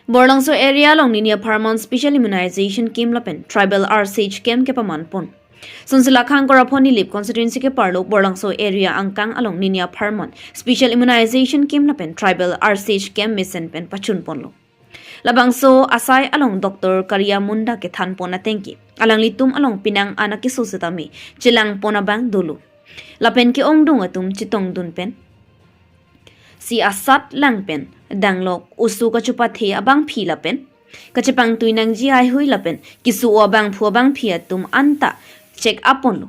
Borlangso area long ninia Paramount Special Immunization Camp lapen Tribal RCH Camp ke paman pon. Sonsila khang kora phoni lip constituency ke parlo Borlangso area angkang along ninia Paramount Special Immunization Camp lapen Tribal RCH Camp mission pen pachun ponlo. Labangso asai along Dr. Karia Munda ke than pona tengki. Alang litum along pinang anak ke sositami chilang pona bang dulu. Lapen ke ong dung atum chitong dun pen. Si asat lang pen danglok usu ka chupa the abang phi la pen kachipang tuinang ji ai hui la pen kisu abang phu abang phi atum anta check up on lo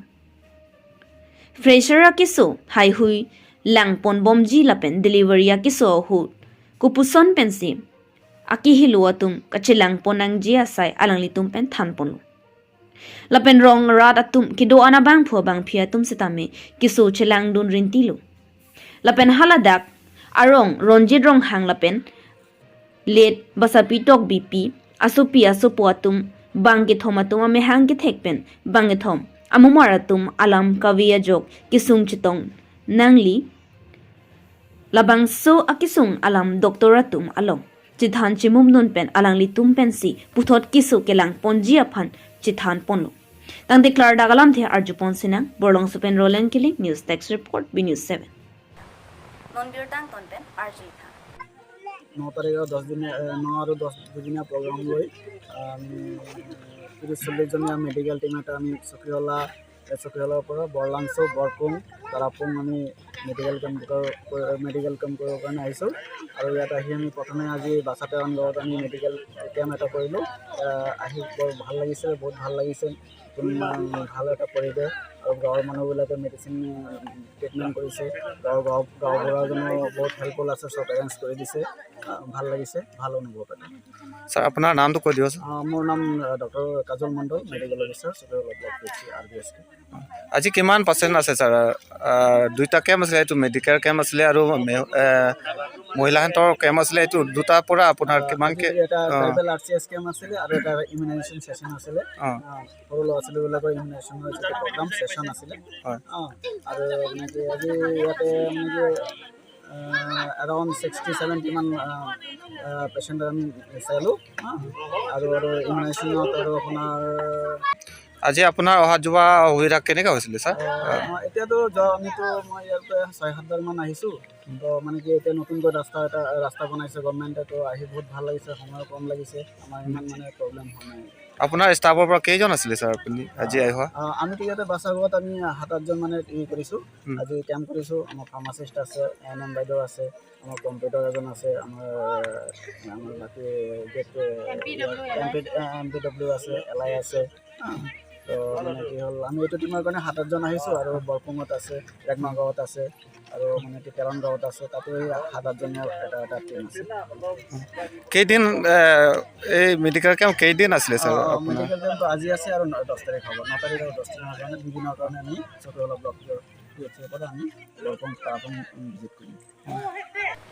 fresher kisu hai hui lang pon bom ji la pen delivery a kisu hu kupuson pen si aki hilu atum kachilang ponang ji asai alang litum pen than pon lo lapen rong rat atum kido ana bang phu bang phi atum sitame kisu chilang dun rinti lo lapen haladak arong ronjit rong hang lapen let basapitok bp asupi asupo atum bangki thom atum ame hang ki thekpen bangki thom amumar atum alam kavia jok kisung chitong nangli labang so akisung alam doktor atum along chithan chimum nun pen alang litum pen si puthot kisu kelang ponji aphan chithan ponlo tang deklar dagalam the arju pon sinang borlong supen rolen kiling news text report B news 7 non bir tang ton pen arji tha 9 তাৰিখ আৰু 10 দিনীয়া, 9 আৰু 10 দুদিনীয়া programme লৈ আমি 30-40 জনীয়া medical team এটা আমি চকীহলাৰ পৰা বৰলাংচ, বৰপুং, তাৰাপুং আমি মেডিকেল কেম্প কৰিবৰ কাৰণে আহিছোঁ। আৰু ইয়াত আহি আমি প্ৰথমে আজি বাছাটেৱান গাঁৱত আমি মেডিকেল কেম্প এটা কৰিলোঁ। আহি বৰ ভাল লাগিছে, বহুত ভাল লাগিছে। ভাল এটা পৰিৱেশ আৰু গাঁৱৰ মানুহবিলাকে মেডিচিন ট্ৰিটমেণ্ট কৰিছে। গাঁৱৰ গাঁওবুঢ়াজনো বহুত হেল্পফুল আছে, চব এৰেঞ্জ কৰি দিছে। ভাল লাগিছে, ভাল অনুভৱ এটা। ছাৰ, আপোনাৰ নামটো কৈ দিবচোন। মোৰ নাম ডক্টৰ কাজল মণ্ডল, মেডিকেল অফিচাৰ, চকীহলা ব্লক পি আৰ.বি.এছ.কে। আজি কিমান পাৰ্চেণ্ট আছে ছাৰ? দুইটা কেম্প আছিলে, এইটো মেডিকেল কেম্প আছিলে আৰু মহিলাহঁতৰ কেম্প আছিলে। এইটো দুটাৰ পৰা আপোনাৰ কিমানকে আজি এটা ট্ৰাইবেল আৰ.চি.এইচ কেম্প আছিলে আৰু এটা ইমিউনাইজেশ্যন ছেশ্যন আছিলে। সৰু ল'ৰা ছোৱালীবিলাকৰ ইমিউনাইজেশ্যনৰ যিটো প্ৰগ্ৰাম ছেশ্যন আছিলে। আৰু মানে কি আজি ইয়াতে মানে কি এৰাউণ্ড 60-70 মান পেচেণ্ট আমি চালোঁ আৰু ইমিউনাইজেশ্যনত আৰু আপোনাৰ আজি আপোনাৰ অহা যোৱা সুবিধা কেনেকুৱা হৈছিলে ছাৰ? এতিয়াতো যোৱা আমিতো মই ইয়াৰ পৰা 6-7 বাৰমান আহিছোঁ। তো মানে কি এতিয়া নতুনকৈ ৰাস্তা এটা ৰাস্তা বনাইছে গভমেণ্টে, তো আহি বহুত ভাল লাগিছে, সময়ো কম লাগিছে, আমাৰ ইমান মানে প্ৰব্লেম হোৱা নাই। আপোনাৰ ষ্টাফৰ পৰা কেইজন আছিলে ছাৰ, আপুনি আজি অহা? আমিতো ইয়াতে বাছাগাঁৱত আমি 7-8 জন মানে ই কৰিছোঁ, আজি কেম্প কৰিছোঁ। আমাৰ ফাৰ্মাচিষ্ট আছে, এন.এম বাইদেউ আছে, আমাৰ কম্পিউটাৰ এজন আছে, আমাৰ বাকী গেট এম.পি.ডব্লিউ আছে, এল.আই আছে। তো মানে কি হ'ল, আমি এইটো টীমৰ কাৰণে 7-8 জন আহিছোঁ আৰু বৰপুঙত আছে, ৰেগমা গাঁৱত আছে আৰু মানে কি তেৰণ গাঁৱত আছে, তাতো এই 7-8 জনীয়া এটা এটা টীম আছে। কেইদিন এই মেডিকেল কেম্প কেইদিন আছিলে ছাৰ আপোনাৰ? মেডিকেল কেম্পটো আজি আছে আৰু 10 তাৰিখ হ'ব। 9 তাৰিখ আৰু 10 তাৰিখৰ কাৰণে দুদিনৰ কাৰণে আমি চকীহলা ব্লক পি.এইচ.চিৰ পৰা আমি বৰপুং, তাৰাপুং ভিজিট কৰিম।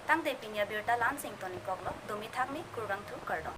Tang de pinya birta lan sing toni koglo dumi thakni kurang thu kardong.